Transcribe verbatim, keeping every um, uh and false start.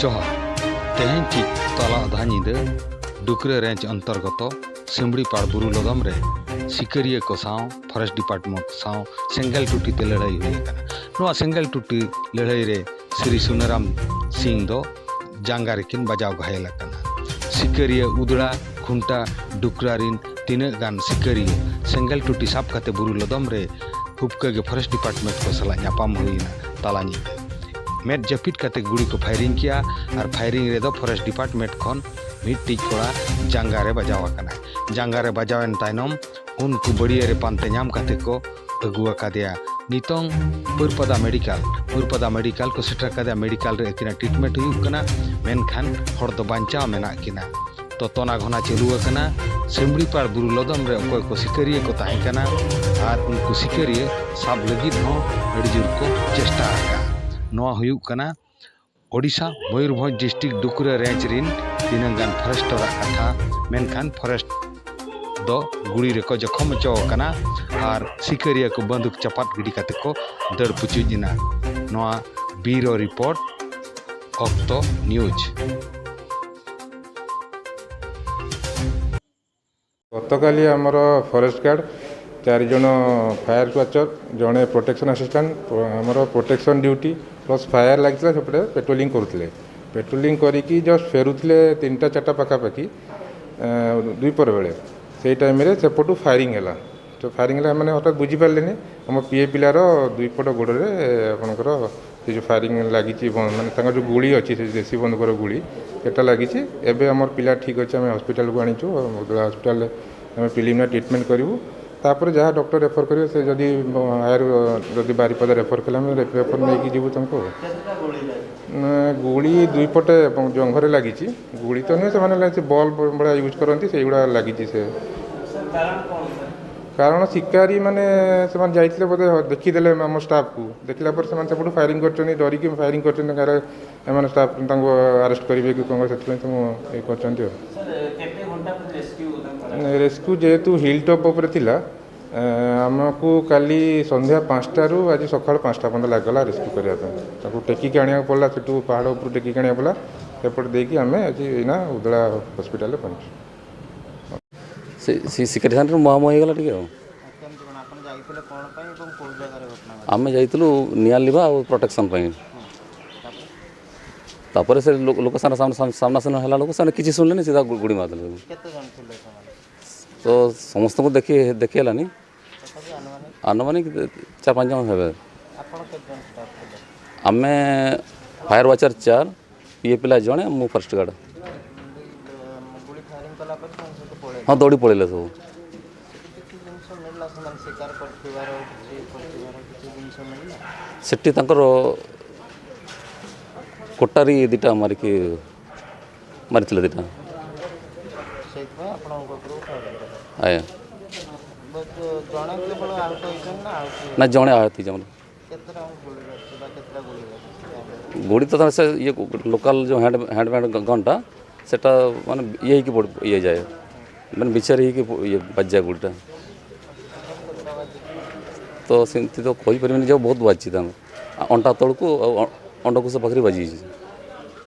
ᱡᱚᱦᱟᱨ᱾ ᱛᱮᱦᱮᱧ ᱴᱷᱤᱠ ᱛᱟᱞᱟ ᱟᱫᱷᱟ ᱧᱤᱫᱟᱹ ᱰᱩᱠᱨᱟᱹ ᱨᱮᱧᱡᱽ ᱚᱱᱛᱚᱨᱜᱚᱛᱚ ᱥᱤᱢᱲᱤᱯᱟᱲ ᱵᱩᱨᱩ ᱞᱚᱫᱚᱢ ᱨᱮ ᱥᱤᱠᱟᱹᱨᱤᱭᱟᱹ ᱠᱚ ᱥᱟᱶ ᱯᱷᱚᱨᱮᱥᱴ ᱰᱤᱯᱟᱨᱴᱢᱮᱱᱴ ᱥᱟᱶ ᱥᱮᱸᱜᱮᱞ ᱴᱩᱴᱤ ᱛᱮ ᱞᱟᱹᱲᱦᱟᱹᱭ ᱦᱩᱭ ᱟᱠᱟᱱᱟ᱾ ᱱᱚᱣᱟ ᱥᱮᱸᱜᱮᱞ ᱴᱩᱴᱤ ᱞᱟᱹᱲᱦᱟᱹᱭ ᱨᱮ ᱥᱨᱤ ᱥᱩᱱᱟᱨᱟᱢ ᱥᱤᱝ ᱫᱚ ᱡᱟᱸᱜᱟ ᱨᱮᱠᱤᱱ ᱵᱟᱡᱟᱣ ᱜᱷᱟᱭᱮᱞ ᱟᱠᱟᱱᱟ᱾ ᱥᱤᱠᱟᱹᱨᱤᱭᱟᱹ ᱩᱫᱽᱲᱟ ᱠᱷᱩᱱᱴᱟ ᱰᱩᱠᱨᱟ ᱨᱤᱱ ᱛᱤᱱᱟᱹᱜ ᱜᱟᱱ ᱥᱤᱠᱟᱹᱨᱤᱭᱟᱹ ᱥᱮᱸᱜᱮᱞ ᱴᱩᱴᱤ ᱥᱟᱵ ᱠᱟᱛᱮ ᱵᱩᱨᱩ ᱞᱚᱫᱚᱢ ᱨᱮ ᱦᱩᱯᱠᱟᱹ ᱜᱮ ᱯᱷᱚᱨᱮᱥᱴ ᱰᱤᱯᱟᱨᱴᱢᱮᱱᱴ ᱠᱚ ᱥᱟᱞᱟᱜ ᱧᱟᱯᱟᱢ ᱦᱩᱭᱮᱱᱟ ᱛᱟᱞᱟ ᱧᱤᱫᱟᱹ᱾ ᱢᱮᱫ ᱡᱟᱹᱯᱤᱫ ᱠᱟᱛᱮ ᱜᱩᱲᱤ ᱠᱚ ᱯᱷᱟᱭᱨᱤᱝ ᱠᱮᱜᱼᱟ ᱟᱨ ᱯᱷᱟᱭᱨᱤᱝ ᱨᱮᱫᱚ ᱯᱷᱚᱨᱮᱥᱴ ᱰᱤᱯᱟᱨᱴᱢᱮᱱᱴ ᱠᱷᱚᱱ ᱢᱤᱫᱴᱤᱡ ᱠᱚᱲᱟ ᱡᱟᱸᱜᱟ ᱨᱮ ᱵᱟᱡᱟᱣ ᱟᱠᱟᱱᱟ᱾ ᱡᱟᱸᱜᱟ ᱨᱮ ᱵᱟᱡᱟᱣᱮᱱ ᱛᱟᱭᱱᱚᱢ ᱩᱱᱠᱩ ᱵᱟᱹᱲᱤᱭᱟᱹ ᱨᱮ ᱯᱟᱱᱛᱮ ᱧᱟᱢ ᱠᱟᱛᱮ ᱠᱚ ᱟᱹᱜᱩ ᱟᱠᱟᱫᱮᱭᱟ᱾ ᱱᱤᱛᱚᱝ ᱯᱩᱨᱯᱟᱫᱟ ᱢᱮᱰᱤᱠᱟᱞ, ᱯᱩᱨᱯᱟᱫᱟ ᱢᱮᱰᱤᱠᱟᱞ ᱠᱚ ᱥᱮᱴᱮᱨ ᱟᱠᱟᱫᱮᱭᱟ᱾ ᱢᱮᱰᱤᱠᱟᱞ ᱨᱮ ᱟᱹᱠᱤᱱᱟᱜ ᱴᱨᱤᱴᱢᱮᱱᱴ ᱦᱩᱭᱩᱜ ᱠᱟᱱᱟ, ᱢᱮᱱᱠᱷᱟᱱ ᱦᱚᱲ ᱫᱚ ᱵᱟᱧᱪᱟᱣ ᱢᱮᱱᱟᱜ ᱠᱤᱱᱟ᱾ ᱛᱚ ᱛᱚᱱᱟ ᱜᱷᱚᱱᱟ ᱪᱟᱹᱞᱩ ᱟᱠᱟᱱᱟ᱾ ᱥᱤᱢᱲᱤᱯᱟᱲ ᱵᱩᱨᱩ ᱞᱚᱫᱚᱢ ᱨᱮ ᱚᱠᱚᱭ ᱠᱚ ᱥᱤᱠᱟᱹᱨᱤᱭᱟᱹ ᱠᱚ ᱛᱟᱦᱮᱸ ᱠᱟᱱᱟ ᱟᱨ ᱩᱱᱠᱩ ᱥᱤᱠᱟᱹᱨᱤᱭᱟᱹ ᱥᱟᱵ ᱞᱟᱹᱜᱤᱫ ᱦᱚᱸ ᱟᱹᱰᱤ ᱡᱳᱨ ᱠᱚ ᱪᱮᱥᱴᱟ ᱟᱠᱟᱫᱼᱟ᱾ ᱱᱚᱣᱟ ᱦᱩᱭᱩᱜ ᱠᱟᱱᱟ ᱳᱰᱤᱥᱟ ᱢᱚᱭᱩᱨᱵᱷᱚᱸᱡᱽ ᱰᱤᱥᱴᱨᱤᱠᱴ ᱰᱩᱠᱨᱟᱹ ᱨᱮᱧᱡᱽ ᱨᱤᱱ ᱛᱤᱱᱟᱹᱝ ᱜᱟᱱ ᱯᱷᱚᱨᱮᱥᱴᱚᱨᱟᱜ ᱠᱟᱛᱷᱟ, ᱢᱮᱱᱠᱷᱟᱱ ᱯᱷᱚᱨᱮᱥᱴ ᱫᱚ ᱜᱩᱲᱤ ᱨᱮᱠᱚ ᱡᱚᱠᱷᱚᱢ ᱦᱚᱪᱚ ᱟᱠᱟᱱᱟ ᱟᱨ ᱥᱤᱠᱟᱹᱨᱤᱭᱟᱹ ᱠᱚ ᱵᱟᱹᱱᱫᱩᱠ ᱪᱟᱯᱟᱫ ᱜᱤᱰᱤ ᱠᱟᱛᱮ ᱠᱚ ᱫᱟᱹᱲ ᱯᱩᱪᱩᱡ ᱮᱱᱟ᱾ ᱱᱚᱣᱟ ᱵᱤᱭᱩᱨᱳ ᱨᱤᱯᱳᱨᱴ, ᱚᱠᱛᱚ ᱱᱤᱭᱩᱡᱽ᱾ ଗତକାଲି ଆମର ଫରେଷ୍ଟ ଗାର୍ଡ ଚାରି ଜଣ, ଫାୟାର କ୍ୟାଚର, ଜଣେ ପ୍ରୋଟେକ୍ସନ ଆସିଷ୍ଟାଣ୍ଟ, ଆମର ପ୍ରୋଟେକ୍ସନ ଡ୍ୟୁଟି ପ୍ଲସ୍ ଫାୟାର ଲାଗିଥିଲା, ସେପଟେ ପେଟ୍ରୋଲିଂ କରୁଥିଲେ। ପେଟ୍ରୋଲିଂ କରିକି ଜଷ୍ଟ ଫେରୁଥିଲେ ତିନିଟା ଚାରିଟା ପାଖାପାଖି, ଆ, ଦ୍ୱିପହର ବେଳେ। ସେଇ ଟାଇମରେ ସେପଟୁ ଫାୟାରିଂ ହେଲା। ତ ଫାୟାରିଂ ହେଲା, ମାନେ ହଠାତ୍ ବୁଝିପାରିଲେନି। ଆମ ପିଏ ପିଲାର ଦୁଇ ପଟ ଗୋଡ଼ରେ ଆପଣଙ୍କର ସେ ଯେଉଁ ଫାୟାରିଂ ଲାଗିଛି, ବ-, ମାନେ ତାଙ୍କର ଯେଉଁ ଗୁଳି ଅଛି, ସେ ଦେଶୀ ବନ୍ଧୁକର ଗୁଳି, ସେଟା ଲାଗିଛି। ଏବେ ଆମର ପିଲା ଠିକ୍ ଅଛି, ଆମେ ହସ୍ପିଟାଲକୁ ଆଣିଛୁ। ହସ୍ପିଟାଲରେ ଆମେ ପ୍ରିଲିମିନାରୀ ଟ୍ରିଟମେଣ୍ଟ କରିବୁ। ତାପରେ ଯାହା ଡକ୍ଟର ରେଫର କରିବେ, ସେ ଯଦି ହାୟର, ଯଦି ବାରିପଦା ରେଫର କଲେ, ଆମେ ରେଫର ନେଇକି ଯିବୁ ତାଙ୍କୁ। ନା, ଗୁଳି ଦୁଇ ପଟେ ଏବଂ ଜଙ୍ଘରେ ଲାଗିଛି। ଗୁଳି ତ ନୁହେଁ, ସେମାନେ ସେ ବଲ୍ ଭଳିଆ ୟୁଜ୍ କରନ୍ତି, ସେଇଗୁଡ଼ା ଲାଗିଛି। ସେ କାରଣ ଶିକାରୀମାନେ ସେମାନେ ଯାଇଥିଲେ ବୋଧେ, ଦେଖିଦେଲେ ଆମ ଷ୍ଟାଫକୁ। ଦେଖିଲା ପରେ ସେମାନେ ସେପଟୁ ଫାୟାରିଂ କରିଛନ୍ତି, ଡରିକି ଫାୟାରିଂ କରିଛନ୍ତି। କାଳେ ଏମାନେ ଷ୍ଟାଫ ତାଙ୍କୁ ଆରେଷ୍ଟ କରିବେ କି କ'ଣ, ସେଥିପାଇଁ ତ ମୁଁ ଇଏ କରିଛନ୍ତି ଆଉ। ରେସ୍କ୍ୟୁ ଯେହେତୁ ହିଲ୍ ଟପ୍ ଉପରେ ଥିଲା, ଏ, ଆମକୁ କାଲି ସନ୍ଧ୍ୟା ପାଞ୍ଚଟାରୁ ଆଜି ସକାଳ ପାଞ୍ଚଟା ପର୍ଯ୍ୟନ୍ତ ଲାଗିଗଲା ରେସ୍କ୍ୟୁ କରିବା ପାଇଁ। ତାକୁ ଟେକିକି ଆଣିବାକୁ ପଡ଼ିଲା, ସେଠୁ ପାହାଡ଼ ଉପରୁ ଟେକିକି ଆଣିବାକୁ ପଡ଼ିଲା। ସେପଟେ ଦେଇକି ଆମେ ଆଜି ଏଇନା ଉଦଳା ହସ୍ପିଟାଲରେ ପହଞ୍ଚୁ। ସେ ସେ ସିକ୍ରେଟ୍ ସେଣ୍ଟର ମୁହାଁମୁହିଁ ହେଇଗଲା ଟିକେ ଆଉ। କେମିତି କ'ଣ ଆପଣ ଯାଇଥିଲେ କ'ଣ ପାଇଁ ଏବଂ କେଉଁ ଜାଗାରେ ଘଟଣା ଘଟିଲା? ଆମେ ଯାଇଥିଲୁ ନିଆଁ ଲିଭା ଆଉ ପ୍ରୋଟେକ୍ସନ୍ ପାଇଁ। ତାପରେ ସେ ଲୋ- ଲୋକ ସାମ୍ନା ସାମ୍ନା- ସାମ୍ନା ସାମ୍ନା ହେଲା ବେଳକୁ ସେମାନେ କିଛି ଶୁଣିଲେନି, ସିଧା ଗୁ- ଗୁଡ଼ି ମାରିଦେଲେ। କେତେ ଜଣ ଥିଲେ ସେମାନେ? ତ ସମସ୍ତଙ୍କୁ ଦେଖି ଦେଖି ହେଲାନି। ତଥାପି ଆନୁମାନିକ ଆନୁମାନିକ ଚାରି ପାଞ୍ଚ ଜଣ ହେବେ। ଆପଣ କେତେ ଜଣ ଷ୍ଟାଫ୍ ଥିଲେ? ଆମେ ଫାୟାର ୱାଚର ଚାରି, ପିଏ ପିଲା ଜଣେ, ମୁଁ ଫରେଷ୍ଟ ଗାର୍ଡ। ଗୁଳି ଫାୟାରିଂ କଲା ପରେ ତାଙ୍କ ସହିତ ପଳେଇଲେ। ହଁ, ଦୌଡ଼ି ପଳେଇଲେ ସବୁ। ସେଠି କିଛି ଜିନିଷ ମିଳିଲା, ସେମାନେ ଶିକାର କରିଥିବାର କିଛି କରିଥିବାର କିଛି ଜିନିଷ ମିଳିଲା? ସେଠି ତାଙ୍କର କୋଟାରୀ ଦୁଇଟା ମାରିକି ମାରିଥିଲେ ଦୁଇଟା। ସେଇଥିପାଇଁ ଆପଣଙ୍କ ଉପରକୁ ଫାୟାରିଂ କଲେ। ଆଜ୍ଞା। ବଟ୍ ଜଣେ କେବଳ ଆହତ ହେଇଛନ୍ତି ନା ଆଉ କିଏ? ନା, ଜଣେ ଆହତ ହେଇଛି ଆମର। କେତେ ରାଉଣ୍ଡ ଗୁଳି ବାଜିଛି ବା କେତେଟା ଗୁଳି ବାଜିଛି? ଗୁଡ଼ି ତ ସେ ଇଏ ଲୋକାଲ ଯେଉଁ ହ୍ୟାଣ୍ଡ ହ୍ୟାଣ୍ଡ ବ୍ୟାଣ୍ଡ ଗନ୍ଟା, ସେଟା ମାନେ ଇଏ ହେଇକି ପଡ଼ି- ଇଏ ଯାଏ, ମାନେ ବିଛାରି ହେଇକି ପ- ଇଏ ବାଜିଯାଏ ଗୁଡ଼ିଟା। ତ ସେମିତି ତ କହିପାରିବିନି ଯେ ବହୁତ ବାଜିଛି ତାଙ୍କ ଅଣ୍ଟା ତଳକୁ ଆଉ ଅ- ଅଣ୍ଡକୋଷ ପାଖରେ ବାଜିଯାଇଛି।